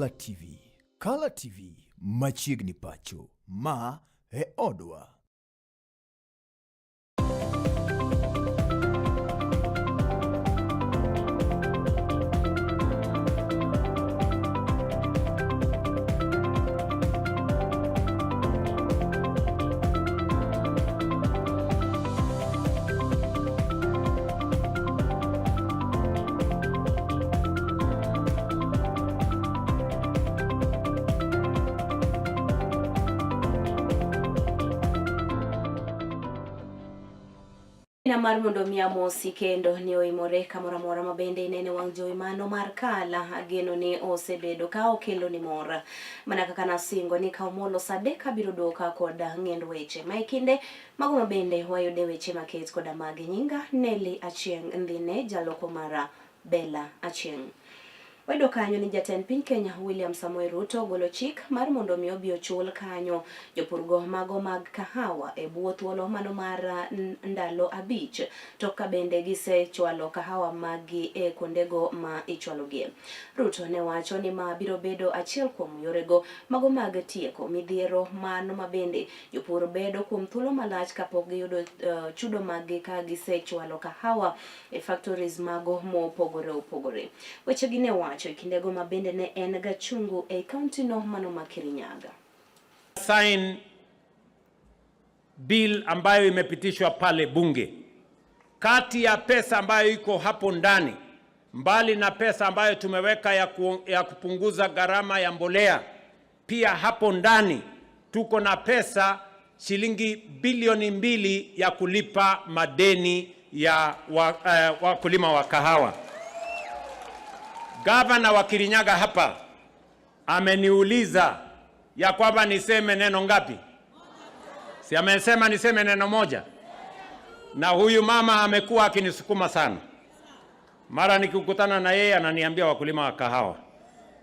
Kala TV. Kala TV machiegni pacho. Ma e odwa. Na mar mondo mi amosi kendo ni oimore kamoro amora ma bende inene wang' jowi mano mar kala ageno ni osebedo ka okelo ni mor mana kaka nasingo ni ka omolo saa adek abiro duoka kod ng'end weche ma e kinde mago ma bende wayude weche maket koda magi nyinga Nelly Achieng' Ndhine jaloko mara Bella Achieng'. Wayudo kanyo ni jatend piny Kenya William Samoei Ruto ogolo chik mar mondo mi obi ochul kanyo jopurgo mago mag kahawa e bwo thuolo mano mar ndalo 5 tok ka bende gisechwalo kahawa maggi e kuondego ma ichwalogie. Ruto ne wacho ni ma biro bedo achiel kuom yorego mago mag tieko midhiero mano ma bende jopur bedo kuom thuolo malach kapok giyudo chudo maggi ka gisechwalo kahawa e factories mago mopogore opogore. Wechegi ne wacho e kindego ma bende ne en Gachungu e kaunti no mano ma Kirinyaga. Sign bill ambayo imepitishwa pale bunge, kati ya pesa ambayo iko hapo ndani, mbali na pesa ambayo tumeweka ya kupunguza gharama ya mbolea, pia hapo ndani tuko na pesa shilingi bilioni 2 ya kulipa madeni ya wakulima wa kahawa. Gavana wa Kirinyaga hapa ameniuliza ya kwamba niseme neno ngapi? Si amesema niseme neno moja? Na huyu mama amekuwa akinisukuma sana. Mara nikikutana na yeye ananiambia wakulima wa kahawa.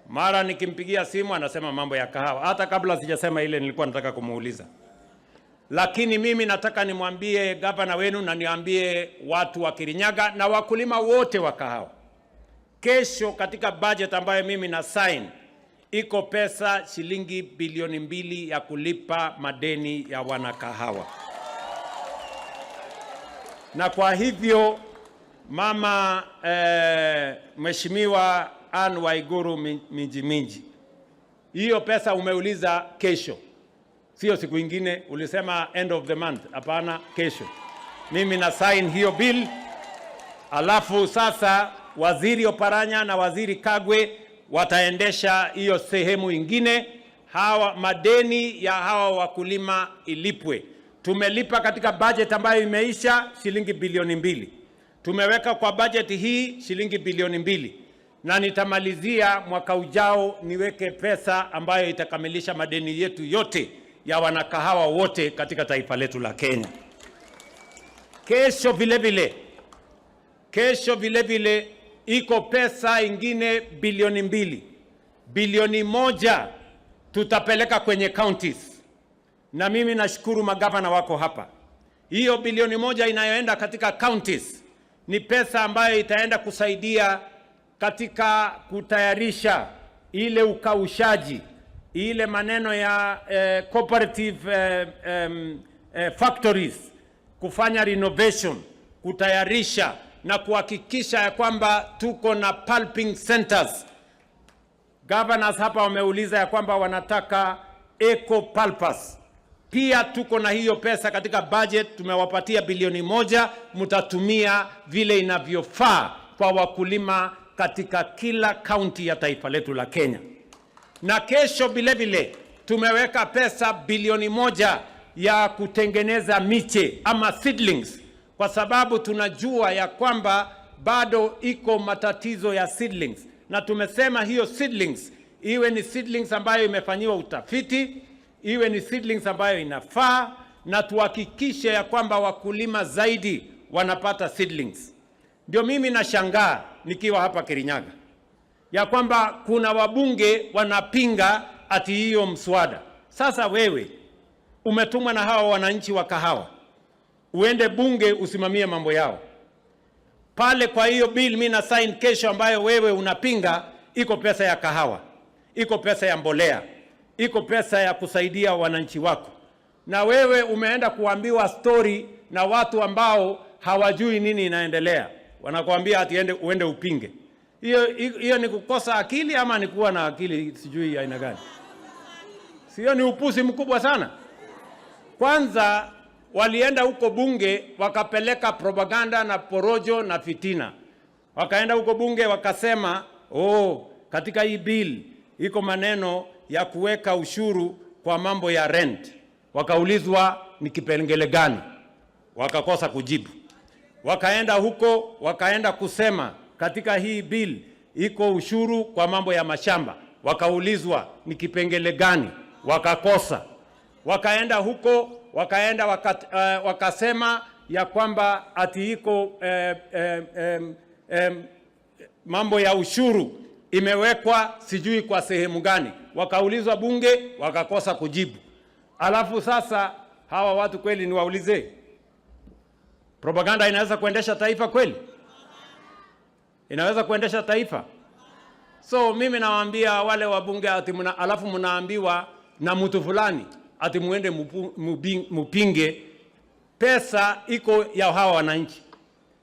Mara nikimpigia simu anasema mambo ya kahawa. Hata kabla sijasema ile nilikuwa nataka kumuuliza. Lakini mimi nataka nimwambie gavana wenu na niambie watu wa Kirinyaga na wakulima wote wa kahawa. Kesho katika budget ambayo mimi na sign iko pesa shilingi bilioni 2 ya kulipa madeni ya wanakahawa. Na kwa hivyo mama Mheshimiwa Anne Waiguru Minji Minji, hiyo pesa umeuliza kesho, sio siku ingine. Ulisema end of the month. Hapana, kesho mimi na sign hiyo bill. Alafu sasa Waziri Oparanya na Waziri Kagwe wataendesha hiyo sehemu ingine. Hawa madeni ya hawa wakulima ilipwe. Tumelipa katika budget ambayo imeisha shilingi bilioni 2. Tumeweka kwa budget hii shilingi bilioni 2. Na nitamalizia mwaka ujao niweke pesa ambayo itakamilisha madeni yetu yote ya wanakahawa wote katika taifa letu la Kenya. Kesho vile vile, kesho vile vile iko pesa ingine bilioni 2. Bilioni 1 tutapeleka kwenye counties. Na mimi nashukuru magavana wako hapa. Hiyo bilioni 1 inayoenda katika counties ni pesa ambayo itaenda kusaidia katika kutayarisha ile ukaushaji, ile maneno ya cooperative factories, kufanya renovation, kutayarisha na kuhakikisha ya kwamba tuko na pulping centers. Governors hapa wameuliza ya kwamba wanataka eco pulpers. Pia tuko na hiyo pesa katika budget, tumewapatia bilioni 1, mtatumia vile inavyofaa kwa wakulima katika kila county ya taifa letu la Kenya. Na kesho vile vile tumeweka pesa bilioni 1 ya kutengeneza miche ama seedlings, kwa sababu tunajua ya kwamba bado iko matatizo ya seedlings, na tumesema hiyo seedlings iwe ni seedlings ambayo imefanyiwa utafiti, iwe ni seedlings ambayo inafaa, na tuhakikishe ya kwamba wakulima zaidi wanapata seedlings. Ndio mimi nashangaa nikiwa hapa Kirinyaga ya kwamba kuna wabunge wanapinga ati hiyo mswada. Sasa wewe umetumwa na hawa wananchi wa kahawa uende bunge usimamie mambo yao pale. Kwa hiyo bill mimi na sign kesho ambayo wewe unapinga, iko pesa ya kahawa, iko pesa ya mbolea, iko pesa ya kusaidia wananchi wako, na wewe umeenda kuambiwa story na watu ambao hawajui nini inaendelea, wanakuambia ati uende upinge. Hiyo ni kukosa akili ama ni kuwa na akili sijui aina gani? Sio, ni upuzi mkubwa sana. Kwanza walienda huko bunge wakapeleka propaganda na porojo na fitina. Wakaenda huko bunge wakasema, oh, katika hii bill iko maneno ya kuweka ushuru kwa mambo ya rent. Wakaulizwa ni kipengele gani, wakakosa kujibu. Wakaenda huko wakaenda kusema katika hii bill iko ushuru kwa mambo ya mashamba, wakaulizwa ni kipengele gani, wakakosa. Wakaenda huko wakaenda wakasema ya kwamba ati iko mambo ya ushuru imewekwa sijui kwa sehemu gani, wakaulizwa bunge wakakosa kujibu. Alafu sasa hawa watu kweli niwaulize, propaganda inaweza kuendesha taifa kweli? Inaweza kuendesha taifa? So mimi nawaambia wale wabunge ati alafu mnaambiwa na mtu fulani ati muende mupinge, pesa iko ya hawa wananchi.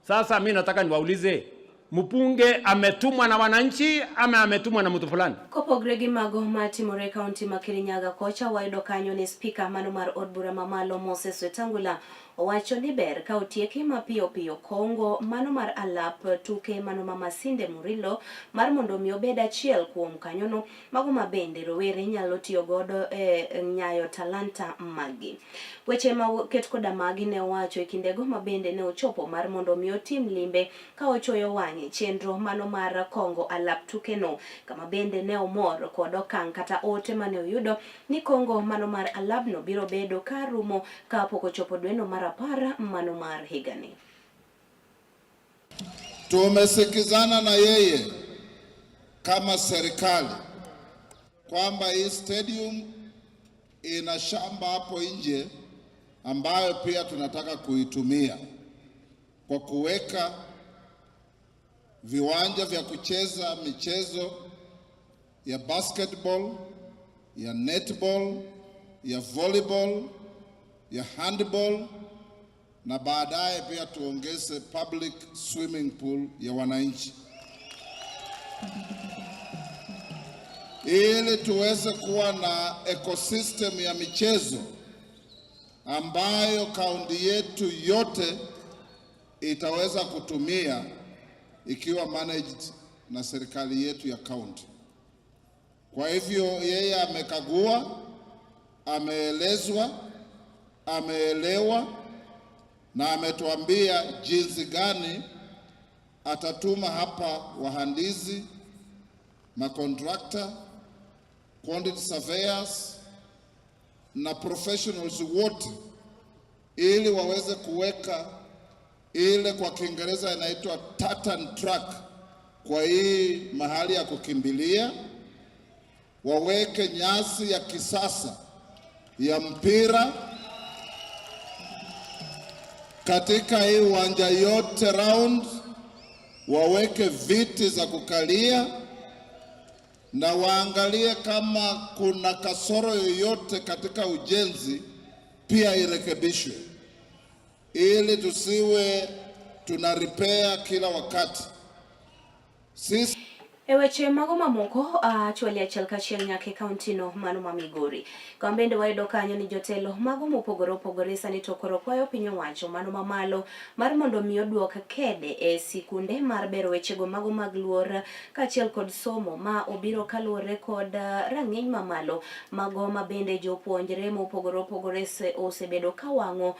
Sasa mimi nataka niwaulize, mbunge ametumwa na wananchi ama ametumwa na mtu fulani? Kopogre gi mago matimore e kaunti ma Kirinyaga kocha, wayudo kanyo ni spika mano mar od bura mamalo Moses Wetangula owacho ni ber ka otieki mapiyo piyo kongo mano mar alap tuke mano ma Masinde Murilo mar mondo mi obed achiel kuom kanyono mago ma bende rowere nyalo tiyo godo e nyayo talanta maggi. Weche ma ket koda magi ne owacho e kindego ma bende ne ochopo mar mondo mi otim limbe ka ochoyo wang'e chenro mano mar kongo alap tukeno, kama bende ne omor kod okang' kata ote mane oyudo ni kongo mano mar alabno biro bedo ka rumo kapok ochopo dweno mar 10 mano mar higani. Tumesikizana na yeye kama serikali kwamba hii stadium ina shamba hapo nje ambayo pia tunataka kuitumia kwa kuweka viwanja vya kucheza michezo ya basketball, ya netball, ya volleyball, ya handball na baadaye pia tuongeze public swimming pool ya wananchi ili tuweze kuwa na ecosystem ya michezo ambayo kaunti yetu yote itaweza kutumia ikiwa managed na serikali yetu ya kaunti. Kwa hivyo yeye amekagua, ameelezwa, ameelewa na ametuambia jinsi gani atatuma hapa wahandisi, makontrakta, quantity surveyors na professionals wote ili waweze kuweka ile kwa Kiingereza inaitwa tartan track kwa hii mahali ya kukimbilia, waweke nyasi ya kisasa ya mpira katika hii uwanja yote round, waweke viti za kukalia na waangalie kama kuna kasoro yoyote katika ujenzi pia irekebishwe, ili tusiwe tuna repair kila wakati. Sisi E weche mago mamoko achwali achiel kachiel nyaka e kaunti no mano ma Migori. Kama bende wayudo kanyo ni jotelo mago mopogore opogore sani to koro kwayo piny owacho mano mamalo mar mondo mi oduok kede e sikunde mar bero wechego mago mag luor kaachiel kod somo ma obiro kaluwore kod rang'iny mamalo mago ma bende jopuonjre mopogore opogore osebedo ka wang'o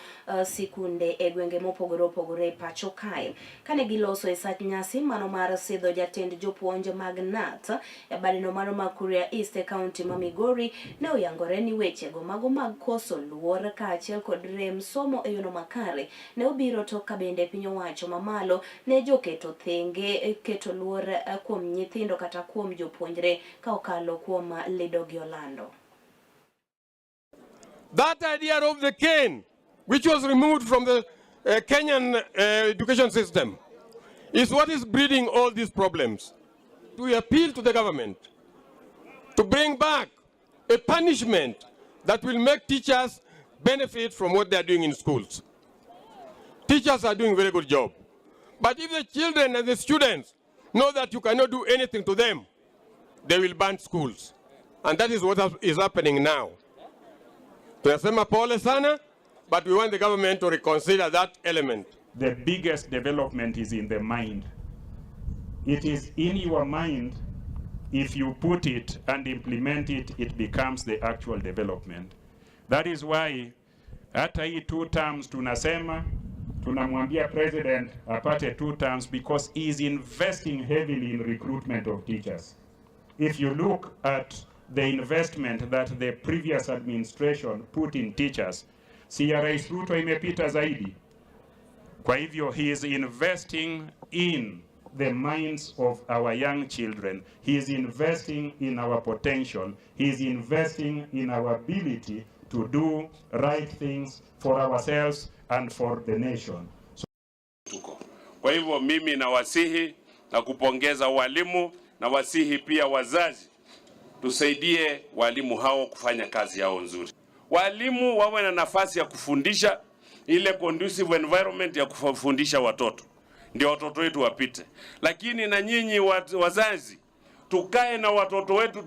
sikunde e gwenge mopogore opogore e pacho kae. Kane giloso e sach nyasi mano mar sidho jatend jopuonj mag KNUT e badeno mano mag Kuria East e kaunti ma Migori, ne oyangore ni wechego mago mag koso luor kaachiel kod rem somo e yono makare ne obiro tok ka bende piny owacho mamalo ne joketo thenge keto luor kuom nyithindo kata kuom jopuonjre ka okalo kuom lido gi olando. That idea of the cane, which was removed from the Kenyan education system, is what is breeding all these problems. We appeal to the government to bring back a punishment that will make teachers benefit from what they are doing in schools. Teachers are doing a very good job. But if the children and the students know that you cannot do anything to them, they will burn schools. And that is what is happening now. Tunasema pole sana, but we want the government to reconsider that element. The biggest development is in the mind. It is in your mind. If you put it and implement it, it becomes the actual development. That is why hata hii two terms tunasema, tunamwambia president apate two terms because he is investing heavily in recruitment of teachers. If you look at the investment that the previous administration put in teachers, si ya Rais Ruto imepita zaidi. Kwa hivyo he is investing in the minds of our young children. He is investing in our potential. He is investing in our ability to do right things for ourselves and for the nation. Tuko. Kwa hivyo mimi nawasihi na kupongeza walimu na wasihi pia wazazi, tusaidie walimu hao kufanya kazi yao nzuri. Walimu wawe na nafasi ya kufundisha, ile conducive environment ya kufundisha watoto, ndio watoto wetu wapite. Lakini na nyinyi wazazi, tukae na watoto wetu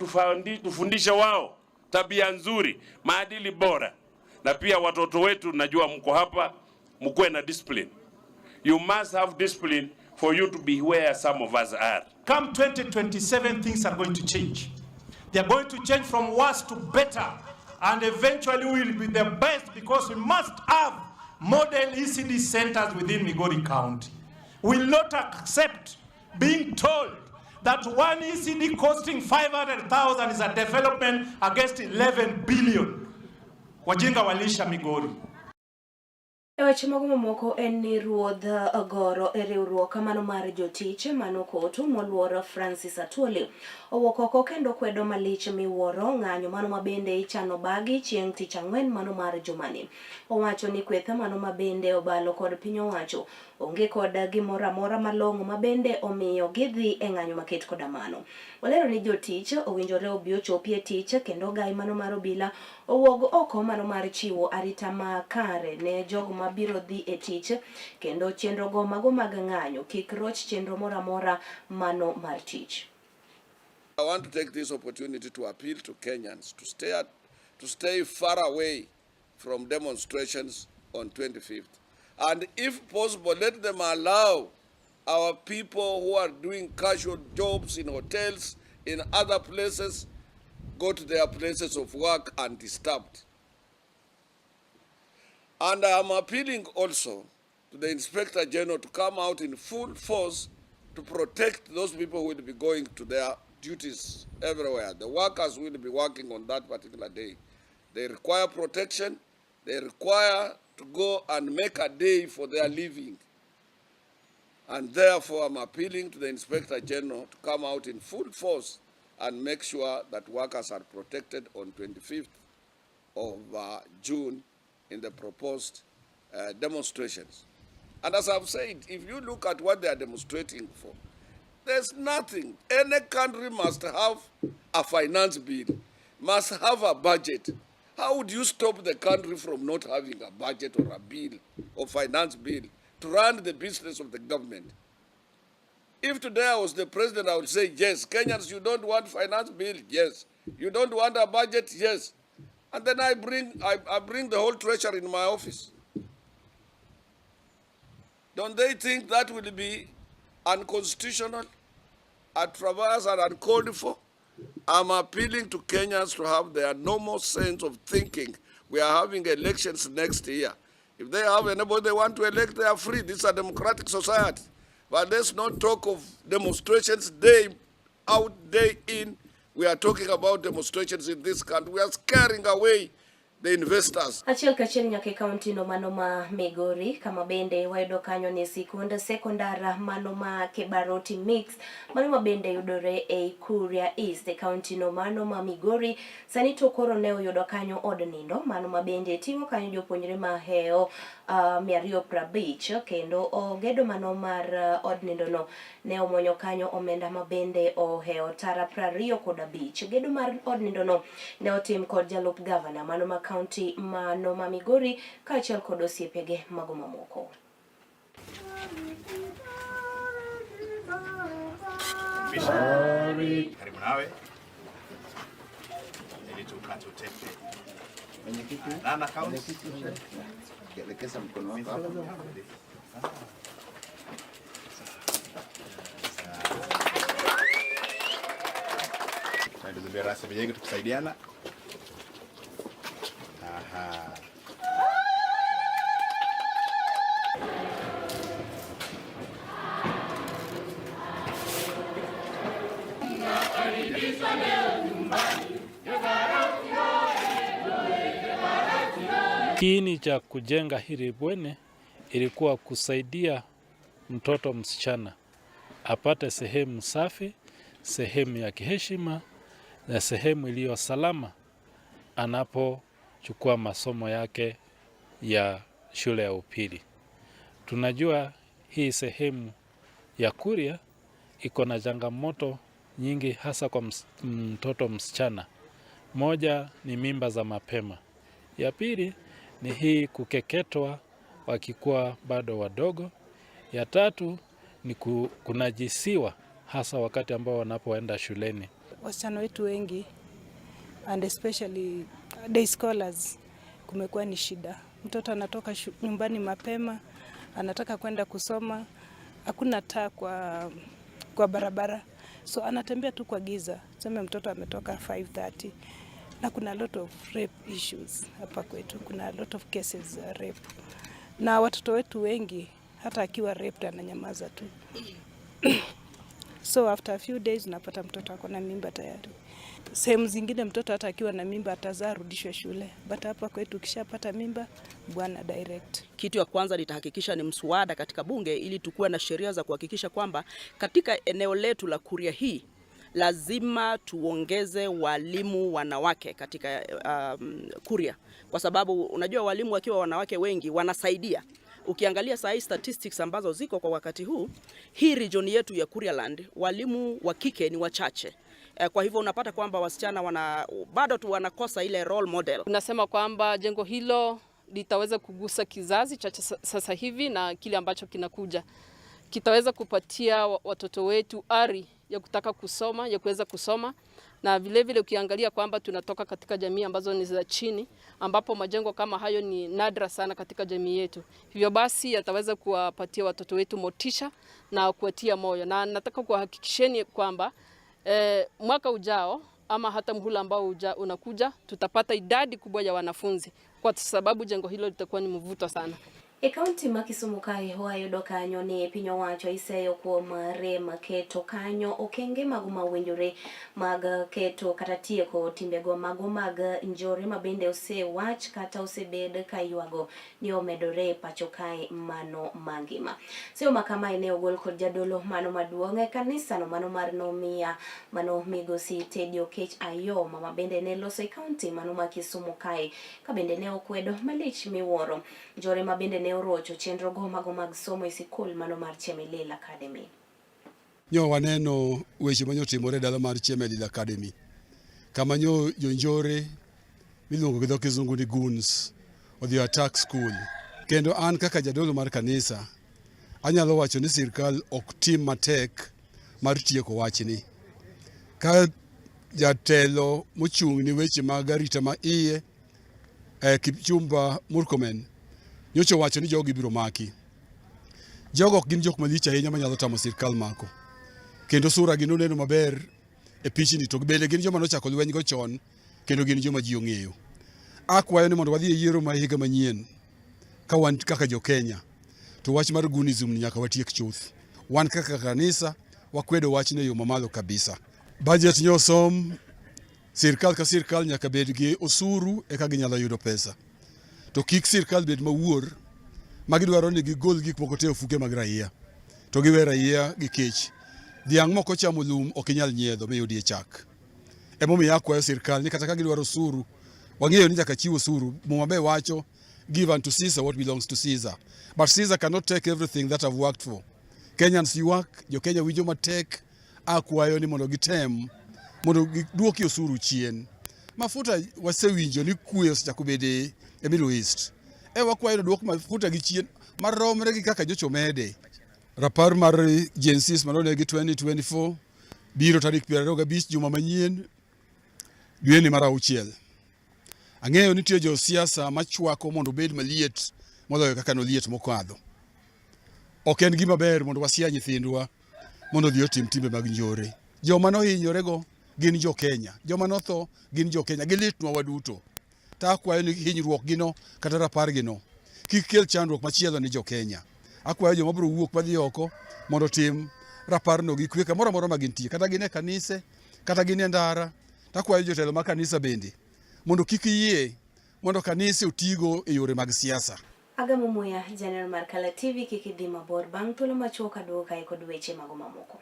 tufundishe wao tabia nzuri, maadili bora, na pia watoto wetu, najua mko hapa, mkuwe na discipline. You must have discipline for you to be where some of us are. Come 2027, things are going to change. They are going to change from worse to better. And eventually we will be the best because we must have model ECD centers within Migori County. We will not accept being told that one ECD costing 500,000 is a development against 11 billion. Wajinga walisha Migori. E weche mago mamoko en ni ruodh goro e riwruok mano mar jotich mano kotu moluor Francis Atwoli owuok oko kendo kwedo malich miwuoro ng'anyo mano mabende ichano bagi chieng' tich ang'wen mano mar jumani. Owacho ni kweth mano mabende obalo kod piny owacho onge kod gimoro amora malong'o mabende omiyo gidhi e ng'anyo maket koda mano. Olero ni jotich owinjore obi ochopi e tich kendo gai mano mar obila owuog oko mano mar chiwo arita makare ne jogo mabiro dhi e tich kendo chenro go mago mag ng'anyo kik roch chenro moro amora mano mar tich. I want to take this opportunity to appeal to Kenyans to stay far away from demonstrations on 25th. And if possible, let them allow our people who are doing casual jobs in hotels, in other places, go to their places of work undisturbed. And I am appealing also to the Inspector General to come out in full force to protect those people who will be going to their duties everywhere. The workers will be working on that particular day. They require protection. They require to go and make a day for their living. And therefore, I'm appealing to the Inspector General to come out in full force and make sure that workers are protected on 25th of June in the proposed demonstrations. And as I've said, if you look at what they are demonstrating for, there's nothing. Any country must have a finance bill, must have a budget. How would you stop the country from not having a budget or a bill or finance bill to run the business of the government? If today I was the president, I would say, yes, Kenyans, you don't want finance bill? Yes. You don't want a budget? Yes. And then I bring the whole treasury in my office. Don't they think that will be unconstitutional, at traverse and uncalled for? I'm appealing to Kenyans to have their normal sense of thinking. We are having elections next year. If they have anybody they want to elect, they are free. This is a democratic society. But let's not talk of demonstrations day out, day in. We are talking about demonstrations in this country. We are scaring away the investors. Achiel kachiel nyaka e kaunti no mano ma Migori kama bende wayudo kanyo ni sikund sekondar mano ma Kebaroti Mix mano ma bende yudore ei Kuria East e kaunti no mano ma Migori sani to koro ne oyudo kanyo od nindo mano ma bende ting'o kanyo jopuonjre mahewo 250 kendo ogedo mano mar od nindo no ne omonyo kanyo omenda ma bende ohewo tara 25. Gedo mar od nindo no ne otim kod jalup gavana mano ma kaunti mano ma Migori kaachiel kod osiepege mago mamoko. Karibu nawe ili tukate utepe. Nana accounts. Elekeza mkono wako hapo. Tunaendelea rasmi jengo tukisaidiana. Aha. Kiini cha kujenga hili bweni ilikuwa kusaidia mtoto msichana apate sehemu safi, sehemu ya kiheshima na sehemu iliyo salama anapochukua masomo yake ya shule ya upili. Tunajua hii sehemu ya Kuria iko na changamoto nyingi hasa kwa mtoto msichana. Moja ni mimba za mapema. Ya pili ni hii kukeketwa wakikuwa bado wadogo. Ya tatu ni kunajisiwa hasa wakati ambao wanapoenda shuleni. Wasichana wetu wengi and especially day scholars kumekuwa ni shida. Mtoto anatoka nyumbani mapema, anataka kwenda kusoma, hakuna taa kwa barabara, so anatembea tu kwa giza. Tuseme mtoto ametoka 5:30 na kuna lot of rape issues hapa kwetu, kuna a lot of cases za rape, na watoto wetu wengi hata akiwa raped ananyamaza tu so after a few days unapata mtoto ako na mimba tayari. Sehemu zingine mtoto hata akiwa na mimba atazaa arudishwe shule, but hapa kwetu ukishapata mimba bwana direct. Kitu ya kwanza nitahakikisha ni mswada katika bunge ili tukuwe na sheria za kuhakikisha kwamba katika eneo letu la Kuria hii lazima tuongeze walimu wanawake katika Kuria, kwa sababu unajua walimu wakiwa wanawake wengi wanasaidia. Ukiangalia saa hii statistics ambazo ziko kwa wakati huu, hii region yetu ya Kurialand walimu wa kike ni wachache. Kwa hivyo unapata kwamba wasichana bado tu wanakosa ile role model. Tunasema kwamba jengo hilo litaweza kugusa kizazi cha sasa hivi na kile ambacho kinakuja. Kitaweza kupatia watoto wetu ari ya kutaka kusoma, ya kuweza kusoma. Na vile vile ukiangalia kwamba tunatoka katika jamii ambazo ni za chini, ambapo majengo kama hayo ni nadra sana katika jamii yetu. Hivyo basi yataweza kuwapatia watoto wetu motisha na kuwatia moyo. Na nataka kuhakikisheni kwamba mwaka ujao ama hata muhula ambao unakuja tutapata idadi kubwa ya wanafunzi kwa sababu jengo hilo litakuwa ni mvuto sana. E kaunti ma Kisumu kae wayudo kanyo ni piny owacho iseyo kuom rem keto kanyo okenge mago mawinjore mag keto kata tieko timbego mago mag njore ma bende osewach kata osebed ka ywago ni omedore e pacho kae mano mangima. Seyo ma kamae ne ogol kod jadolo mano maduong' e kanisano mano mar Nomia mano migosi Teddy Okech Ayoma ma bende ne loso e kaunti mano ma Kisumu kae ka bende ne okwedo malich miwuoro njore ma bende ne orocho chenro go mago mag somo e sikul mano mar Chemelil Academy. Nyo waneno weche manyotimore e dala mar Chemelil Academy kama nyo jonjore miluongo gi dho kizungu ni goons odhi attack school. Kendo an kaka jadolo mar kanisa anyalo wacho ni sirkal ok tim matek mar tieko wachni. Ka jatelo mochung' ni weche mag arita ma iye Kipchumba Murkomen nyocha owacho ni jogi ibiro maki. Jogo ok gin jok malich ahinya manyalo tamo sirkal mako. Kendo sura gi noneno maber e pichni to bende gin joma nochako lweny go chon kendo gin joma ji ong'eyo. Akwayo ni mondo wadhi e yiero ma higa manyien ka wan kaka jo Kenya to wach mar goonism ni nyaka watiek chuth. Wan kaka kanisa wakwedo wachno e yo mamalo kabisa. Budget nyosom Sirkal ka sirkal nyaka bed gi osuru eka ginyalo yudo pesa. To kik sirkal bed mawuor ma gidwaro ni gigol gik moko te e ofuke mag raia to giwe raia gi kech. Dhiang' mok ochamo lum ok inyal nyiedho miyudie chak. Emomiyo akwayo sirkal ni kata ka gidwaro osuru, wang'eyo ni nyaka chiw osuru. Muma be wacho give unto Caesar what belongs to Caesar. But Caesar cannot take everything that I've worked for. Kenyans ywak, jo Kenya winjo matek, akwayo ni mondo gitem mondo giduoki osuru chien. Mafuta wasewinjo ni kwe osechako bede e Middle East. E wakwayo ni duok mafuta gi chien maromre gi kaka nyocha omede. Rapar mar Gen Zs manonegi 2024 biro tarik 25 juma manyien dweni mar auchiel. Ang'eyo nitie josiasa machwako mondo obed maliet moloyo kaka noliet mokadho. Ok en gima ber mondo wasia nyithindwa mondo odhi otim timbe mag njore. Joma nohinyorego gin jo Kenya, joma notho gin jo Kenya, gilitnwa waduto. To akwayo ni hinyruok gino kata rapar gino kik kel chandruok machielo ni jo Kenya. Akwayo joma biro wuok madhi oko mondo otim raparno gi kwe kamoro amora ma gintie, kata gin e kanise, kata gin e ndara. To akwayo jotelo mag kanisa bende mondo kik yie mondo kanise otigo e yore mag siasa. Agamo muya janeno mar Kala TV kik idhi mabor bang' thuolo machuok aduogo kae kod weche mago mamoko.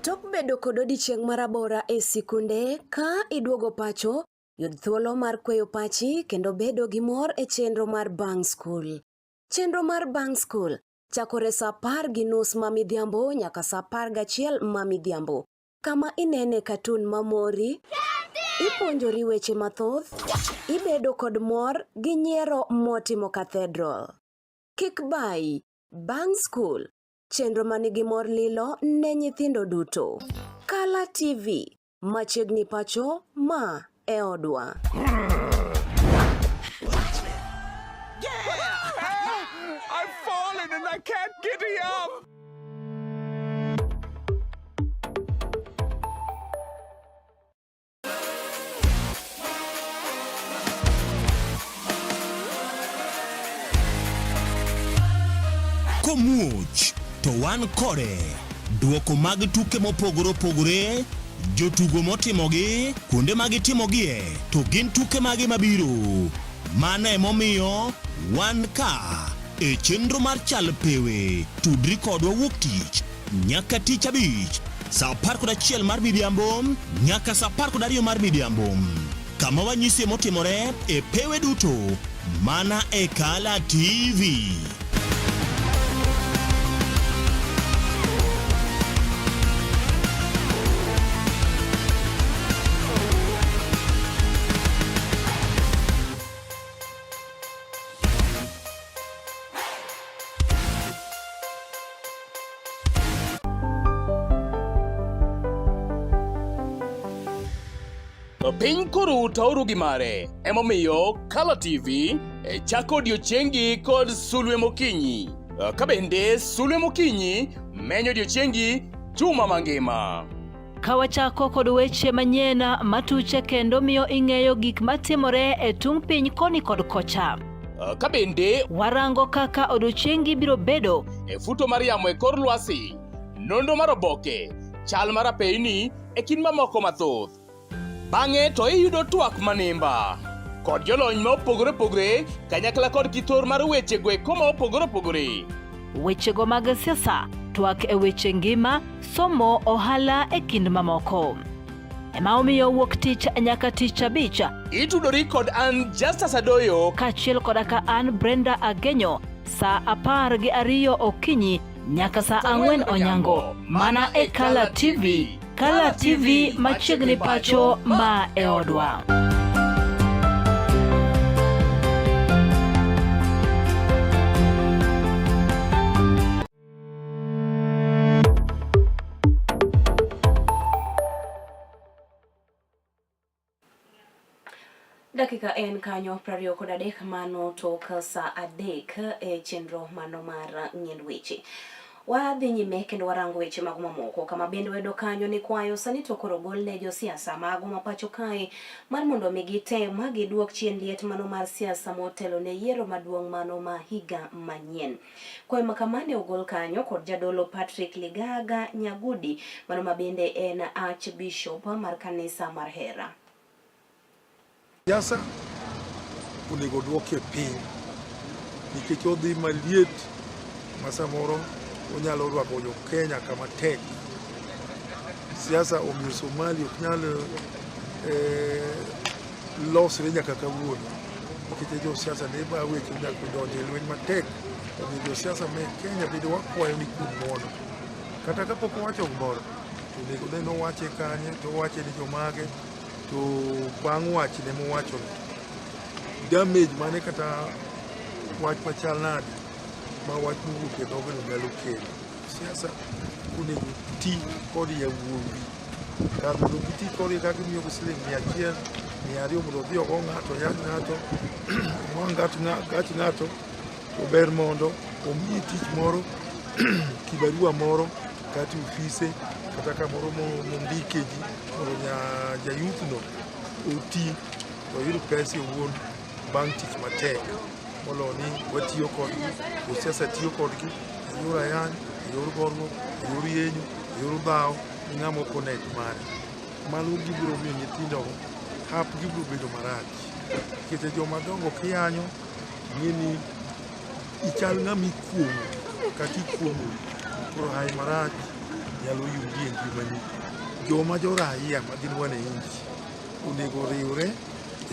Tok bedo kod odiechieng' marabora e sikunde, ka iduogo pacho, yud thuolo mar kweyo pachi kendo bedo gi mor e chenro mar Bang' Skul. Chenro mar Bang' Skul chakore sa 10:30 ma midhiambo nyaka sa 11 ma midhiambo, kama inene katun mamori, ipuonjori weche mathoth, ibedo kod mor gi nyiero motimo cathedral. Kik bayi, Bang' Skul, chenro manigi mor lilo ne nyithindo duto. Kala TV, machiegni pacho, ma e odwa. I've fallen and I can't get up. Komuoch to wan kode. Duoko mag tuke mopogore opogore, jotugo motimogi, kuonde ma gitimogie, to gin tuke mage mabiro. Mano emomiyo wan ka e chenro mar Chal Pewe. Tudri kodwa wuok tich nyaka tich abich saa 11 mar midhiambo nyaka saa 12 mar midhiambo kama wanyisie motimore e pewe duto mana e Kala TV. Piny koro taoru gi mare, emomiyo Kala TV e chako odiochiengi kod sulwe mokinyi. Ka bende sulwe mokinyi menyo odiochiengi juma mangima. Ka wachako kod weche manyien matuche kendo miyo ing'eyo gik matimore e tung' piny koni kod kocha. Ka bende warango kaka odiochiengi biro bedo e futo mar yamo e kor lwasi, nonro mar oboke, chal mar apeyni e kind mamoko mathoth. Bang'e to iyudo twak manimba kod jolony ma opogore opogore kanyakla kod kitor mar weche go eko ma opogore opogore. Wechego mag siasa, twak e weche ngima, somo, ohala e kind mamoko. Ema omiyo wuok tich nyaka tich abich. Itudori kod an Justus Adoyo kaachiel koda ka an Brenda Agenyo saa 12 okinyi nyaka saa 4 onyango mana e Kala TV. Kala TV machiegni pacho ma e odwa. Dakika en kanyo 23 mano tok saa 3 e chenro mano mar ng'iend weche. Wadhi nyime kendo warango weche mago mamoko kama bende wayudo kanyo ni kwayo sani to koro ogol ne josiasa mago ma pacho kae mar mondo mi gitem ma giduok chien liet mano mar siasa motelo ne yiero maduong' mano ma higa manyien. Kwayo ma kama ne ogol kanyo kod jadolo Patrick Ligaga Nyagudi mano ma bende en Archbishop mar kanisa mar Hera. Siasa onego oduokie piny nikech odhi maliet ma samoro onyalo rwako jo Kenya kama tek. Siasa omiyo Somali ok nyal losre nyaka kawuono nikech josiasa ne ba weche nyaka donjo e lweny matek. Omiyo josiasa me Kenya bende wakwayo ni kuom ng'uono. Kata kapok owacho gimoro to onego ne nowache kanye to owache ni jomage to bang' wachne mowachono damage mane kata wach machal nade ma wach mowuok e dhogno nyalo kelo. Siasa onego ti kod yawuowi kar mondo giti kodgi ka gimiyogi siling 100, 200 mondo odhi ogo ng'ato, oyany ng'ato, owang' gach ng'ato, to ber mondo omiye tich moro, kibarua moro kata e ofise kata kamoro mondike ji mondo jayuthno oti to oyud pesa owuon bang' tich matek molo ni watiyo kodgi, josiasa tiyo kodgi e yor ayany, e yor goruok, e yor yenyo, e yor dhawo gi ng'ama opponent mare. Mano gibiro miyo nyithindogo hap gi biro bedo marach nikech joma dongo kiyanyo ing'e ni ichal ng'ama ikuong'o kata ikuong'ori koro hawi marach nyalo yudi e ngimani. Joma jo raia ma gin wananchi onego oriwre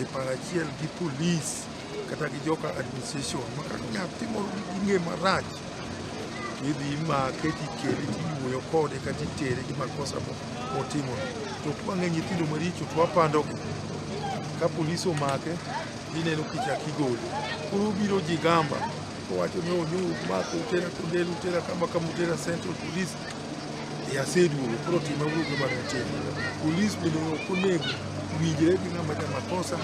e paro achiel gi polis kata gi joka administration ma ka nyathi moro nigi ng'e marach to idhi imake tikele tiwuoyo kode kata itere gi makosa motimono. To kwang'e nyithindo maricho to wapandogi. Ka polis omake ineno kichak igole. Koro obiro jigamba owacho ni onyo mako utera Kondele, utera kama kama, utera Central Police. E aseduogo koro tima uru gima nutimo. Polis bende ok onego winjre gi ng'ama jamakosa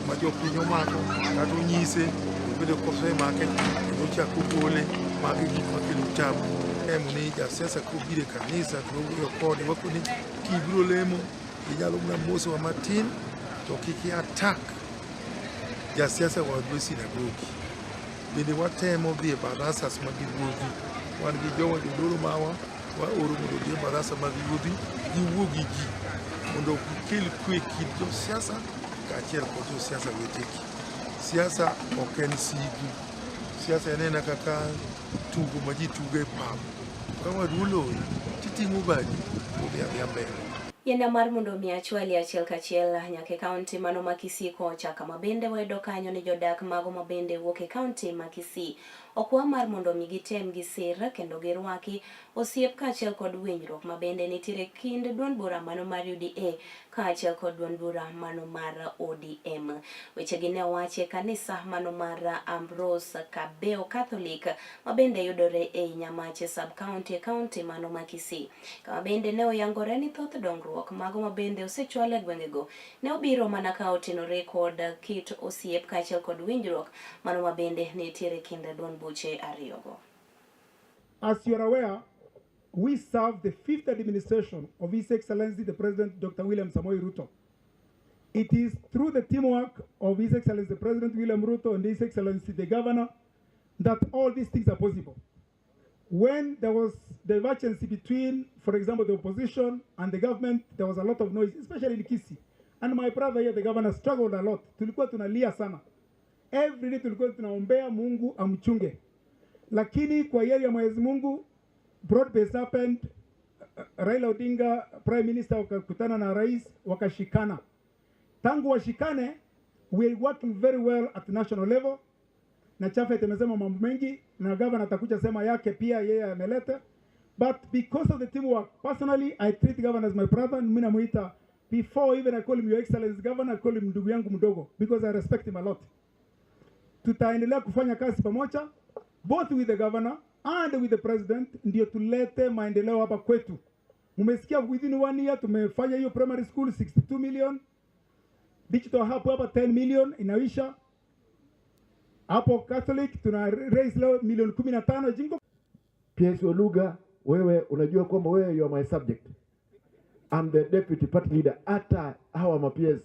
ma jopiny omako kata onyise to bende kosemake kendo ochak ogole. Magi gik makelo tabu. Temo ni jasiasa kobiro e kanisa to wawuoyo kode wakone kibiro lemo inyalo mana mosowa matin to kik i attack jasiasa wadwa e sinagogi. Bende watemo dhi e barasas mag ruodhi. Wan gi jowa jodolo mawa waoro mondo odhi e barasa mag ruodhi giwuo gi ji mondo gikel kwe kind josiasa kaachiel kod josiasa wetegi. Siasa ok en sigu. Siasa en aena kaka tugo ma ji tugo e pap. Ka wadu oloyi titing'o badi udhi adhiya mbele. Yenda mar mondo mi achwali achiel kachiel nyaka e kaunti mano ma Kisii kocha kama bende wayudo kanyo ni jodak mago ma bende wuok e kaunti ma Kisii okwa mar mondo mi gitem gisir kendo girwaki osiep kaachiel kod winjruok ma bende nitiere kind duond bura mano mar UDA kaachiel kod duond bura mano mar ODM. Wechegi ne owachi e kanisa mano mar Ambrose Kabeo Catholic ma bende yudore ei Nyamache sub-county e kaunti mano ma Kisii. Kama bende ne oyangore ni thoth dongruok mago ma bende osechwal e gwengego ne obiro mana ka otenore kod kit osiep kaachiel kod winjruok mano ma bende nitiere kind duond buche ariyogo. As you are aware, we serve the fifth administration of His Excellency the President Dr. William Samoei Ruto. It is through the teamwork of His Excellency the President William Ruto and His Excellency the Governor that all these things are possible. When there was divergence between, for example, the opposition and the government, there was a lot of noise, especially in Kisii. And my brother here, the governor, struggled a lot. Tulikuwa tunalia sana. Every day tulikuwa tunaombea Mungu amchunge. Lakini kwa hiari ya Mwenyezi Mungu, broad base happened. Raila Odinga, Prime Minister, wakakutana na rais, wakashikana. Tangu washikane, we are working very well at national level. Na Chafet amesema mambo mengi, na governor atakuja sema yake pia, yeye ameleta. But because of the teamwork, personally, I treat governor as my brother. Mimi namuita, before even I call him Your Excellency Governor, I call him ndugu yangu mdogo, because I respect him a lot. Tutaendelea kufanya kazi pamoja, both with the governor and with the president, ndio tulete maendeleo hapa kwetu. Mumesikia within 1 year tumefanya hiyo primary school 62 million, digital hub hapa 10 million inaisha. Hapo Catholic tuna raise leo milioni 15 jingo. PS Oluga, wewe unajua kwamba wewe you are my subject. I'm the deputy party leader. Hata hawa ma PS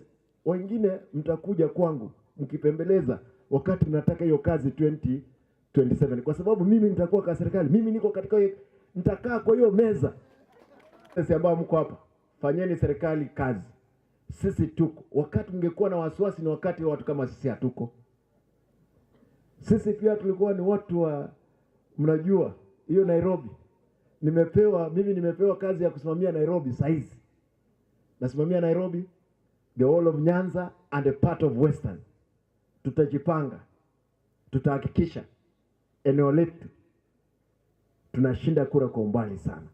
wengine mtakuja kwangu mkipembeleza wakati mnataka hiyo kazi 2027, kwa sababu mimi nitakuwa kwa serikali, mimi niko katika hiyo, nitakaa kwa hiyo meza. Sisi ambao mko hapa, fanyeni serikali kazi, sisi tuko. Wakati mngekuwa na wasiwasi ni wakati watu kama sisi hatuko. Sisi pia tulikuwa ni watu wa, mnajua hiyo Nairobi. Nimepewa mimi nimepewa kazi ya kusimamia Nairobi saizi, nasimamia Nairobi, the whole of Nyanza and a part of Western. Tutajipanga, tutahakikisha eneo letu tunashinda kura kwa umbali sana.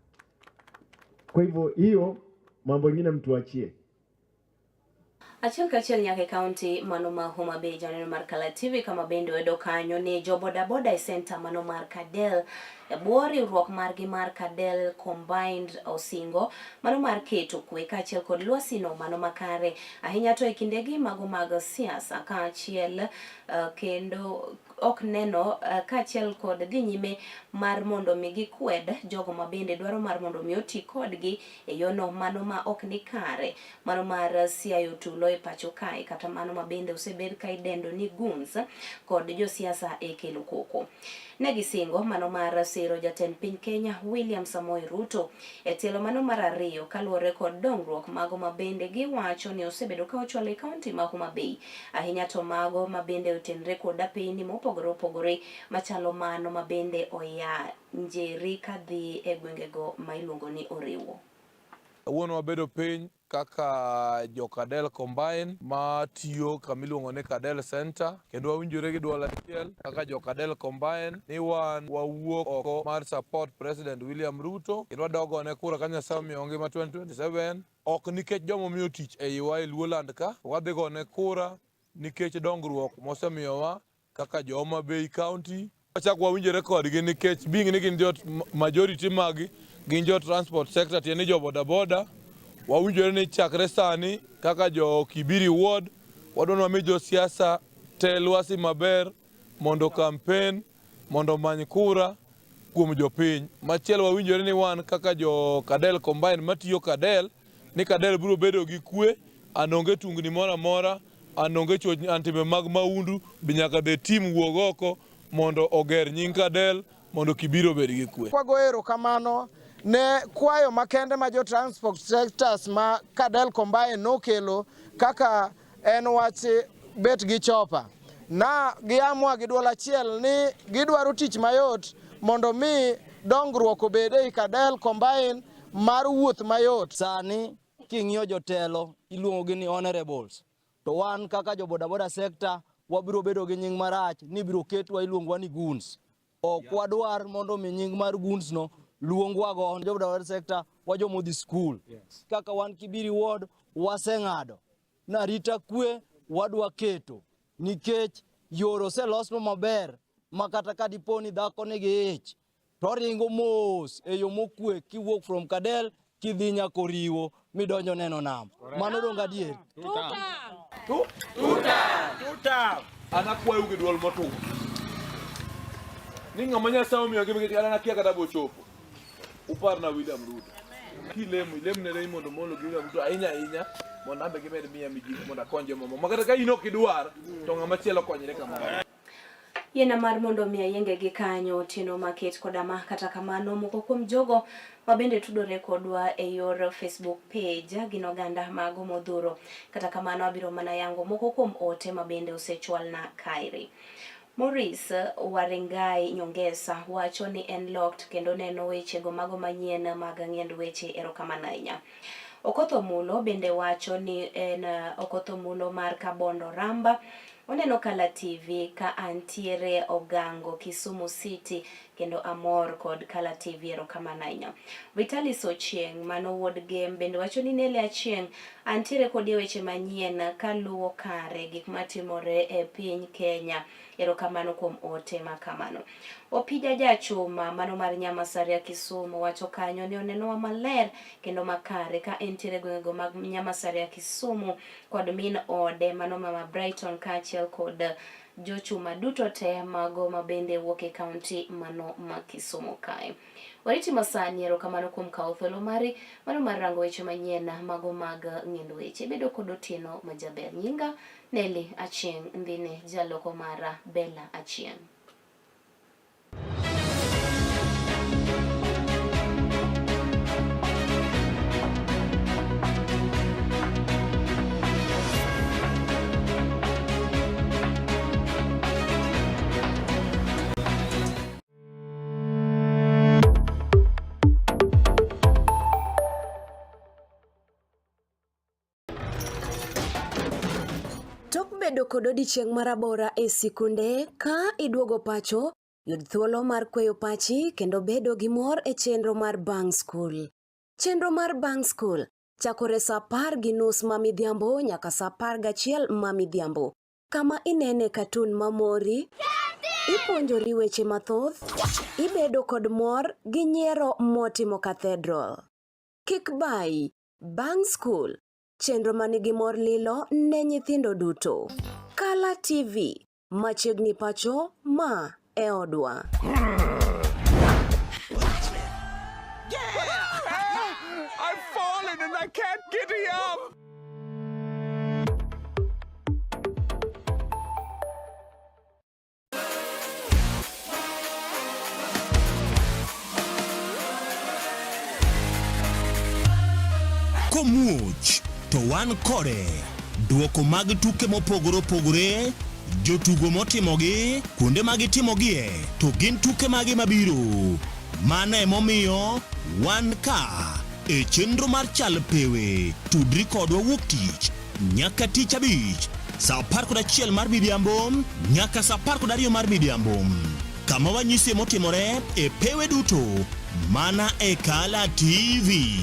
Kwa hivyo hiyo mambo ingine mtuachie. Achiel kachiel nyaka e kaunti mano ma Homa Bay janeno mar Kala TV kama bende wayudo kanyo ni jo bodaboda e senta mano mar Kadel e bwo riwruok margi mar Kadel Combined osingo mano mar keto kwe kaachiel kod lwasino mano makare ahinya to e kindegi mago mag siasa kaachiel kendo ok neno kaachiel kod dhi nyime mar mondo mi gikwed jogo ma bende dwaro mar mondo mi oti kodgi e yono mano ma ok ni kare mano mar siayo tulo e pacho kae kata mano ma bende osebed ka idendo ni goons kod josiasa e kelo koko. Ne gisingo mano mar siro jatend piny Kenya William Samoei Ruto e tielo mano mar ariyo kaluwore kod dongruok mago ma bende giwacho ni osebedo ka ochwalo e kaunti ma Homa Bay ahinya to mago ma bende otenre kod apeyni mopogore opogore machalo mano ma bende oya Njeri kadhi e gwengego ma iluongo ni Oriwo. Kawuono wabedo piny kaka jo Kadel Combine ma tiyo kama iluongo ni Kadel Center kendo wawinjore gi duol achiel kaka jo Kadel Combine ni wan wawuok oko mar support President William Ruto kendo wadok gone kura ka Nyasaye omiyowa ngima 2027 ok nikech joma omiyo tich e iwa e Luoland ka wadhi gone kura nikech dongruok mosemiyowa kaka jo Homa Bay County. Wachak wawinjore kodgi nikech being ni gin jo majority magi gin jo transport sector tiende ni jo boda boda. Wawinjore ni chakre sani kaka jo Kibiri ward wadwa ni wami josiasa te lwasi maber mondo campaign mondo omany kura kuom jopiny. Machielo wawinjore ni wan kaka jo Kadel Combine matiyo Kadel ni Kadel biro bedo gi kwe and onge tungni moro amora and onge chochni and timbe mag maundu be nyaka the team wuog oko mondo oger nying Kadel mondo Kibiro obed gi kwe. Wagoyo erokamano ne kwayo makende ma jo transport sectors ma Kadel Combine nokelo kaka en wach bet gi chopa. Na giamua gi duol achiel ni gidwaro tich mayot mondo mi dongruok obed ei Kadel Combine mar wuoth mayot. Sani king'iyo jotelo iluongogi ni honorables to wan kaka jo bodaboda sector wabiro bedo gi nying marach ni ibiro ketwa iluongowa ni goons. Ok wadwar mondo mi nying mar goons no luongwago. Jo bodaboda sector wajoma odhi skul. Kaka wan Kibiri ward waseng'ado na arita kwe wadwa keto nikech yore oselosnwa maber ma kata ka dipo ni dhako nigi ich to oringo mos e yo mokwe kiwuok from Kadel kidhi nyaka Oriwo midonjo neno nam. Mano donge adier? An akwayou gi dwol motur ni ng'ama Nyasaye omiyo ngima nikech an akia kata bochopo. Uparna William Ruto. Kilemo, ilemne Raymond Omolo gi William Ruto ahinya ahinya mondo ambe gimed miya mijing'o mondo akony jomamoko. Ma kata ka in ok idwar to ng'ama chielo konyre kamoro. Yiena mar mondo mi ayienge gi kanyo otieno maket koda ma kata kamano moko kuom jogo ma bende tudore kodwa e yor Facebook page gin oganda mago modhuro. Kata kamano abiro mana yango moko kuom ote ma bende osechwalna kaeri. Maurice Warengai Nyongesa wacho ni en locked kendo neno wechego mago manyien mag ng'iend weche erokamano ahinya. Okoth Omulo bende wacho ni en Okoth Omulo mar Kabondo Ramba oneno Kala TV ka antiere Ogango Kisumu City kendo amor kod Kala TV erokamano ahinya. Vitalis Ochieng mano wuod Gem bende wacho ni Nele Achieng antiere kodi e weche manyien kaluwo kare gik matimore e piny Kenya. Erokamano kuom ote ma kamano. Opija Jachuma mano mar Nyamasaria Kisumu wacho kanyo ni onenowa maler kendo makare ka entiere gwengego mag Nyamasaria Kisumu kod min ode mano mama Brighton kaachiel kod jochuma duto te mago ma bende wuok e kaunti mano ma Kisumu kae. Wariti masani, erokamano kuom kawo thuolo mari mano mar rango weche manyien mago mag ng'ind weche. Bedo kod otieno majaber. Nyinga Nelly Achieng' Ndhine, jaloko mara Bella Achieng'. Tok bedo kod odiechieng' marabora e sikunde, ka iduogo pacho, yud thuolo mar kweyo pachi kendo bedo gi mor e chenro mar bang' skul. Chenro mar bang' skul chakore sa 10:30 ma midhiambo nyaka sa 11 ma midhiambo, kama inene katun mamori, ipuonjori weche mathoth, ibedo kod mor gi nyiero motimo cathedral. Kik bayi, bang' skul, chenro ma nigi mor lilo ne nyithindo duto. Kala TV, machiegni pacho, ma e odwa. I've fallen and I can't get up. Komuoch to wan kode. Duoko mag tuke mopogore opogore, jotugo motimogi, kuonde ma gitimogie, to gin tuke mage mabiro. Mano emomiyo wan ka e chenro mar Chal Pewe. Tudri kodwa wuok tich nyaka tich abich saa 11 mar midhiambo nyaka saa 12 mar midhiambo kama wanyisie motimore e pewe duto mana e Kala TV.